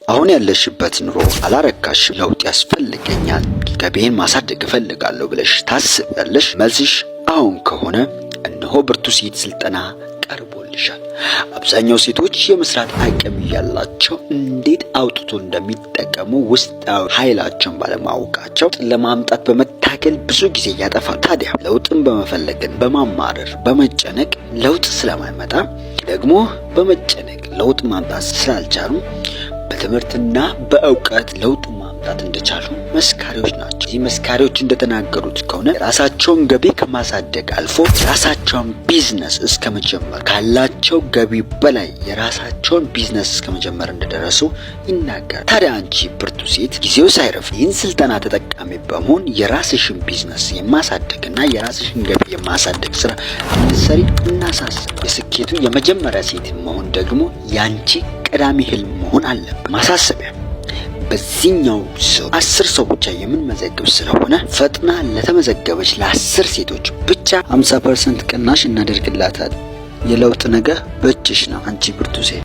አሁን ያለሽበት ኑሮ አላረካሽ፣ ለውጥ ያስፈልገኛል፣ ገቢዬን ማሳደግ እፈልጋለሁ ብለሽ ታስቢያለሽ? መልስሽ አሁን ከሆነ እነሆ ብርቱ ሴት ስልጠና ቀርቦልሻል። አብዛኛው ሴቶች የመስራት አቅም ያላቸው እንዴት አውጥቶ እንደሚጠቀሙ ውስጣዊ ኃይላቸውን ባለማወቃቸው ለማምጣት በመታገል ብዙ ጊዜ ያጠፋል። ታዲያ ለውጥን በመፈለግን በማማረር በመጨነቅ ለውጥ ስለማይመጣ ደግሞ በመጨነቅ ለውጥ ማምጣት ስላልቻሉ በትምህርትና በእውቀት ለውጥ ማምጣት እንደቻሉ መስካሪዎች ናቸው። እዚህ መስካሪዎች እንደተናገሩት ከሆነ የራሳቸውን ገቢ ከማሳደግ አልፎ የራሳቸውን ቢዝነስ እስከ መጀመር፣ ካላቸው ገቢ በላይ የራሳቸውን ቢዝነስ እስከ መጀመር እንደደረሱ ይናገራል። ታዲያ አንቺ ብርቱ ሴት ጊዜው ሳይረፍድ ይህን ስልጠና ተጠቃሚ በመሆን የራስሽን ቢዝነስ የማሳደግና የራስሽን ገቢ የማሳደግ ስራ እንድትሰሪ እናሳስብ። የስኬቱ የመጀመሪያ ሴት መሆን ደግሞ ያንቺ ቀዳሚ ህልም መሆን አለበት። ማሳሰቢያ፣ በዚህኛው ሰው 10 ሰው ብቻ የምንመዘግብ ስለሆነ ፈጥና ለተመዘገበች ለ10 ሴቶች ብቻ 50% ቅናሽ እናደርግላታል። የለውጥ ነገ በእጅሽ ነው አንቺ ብርቱ ሴት።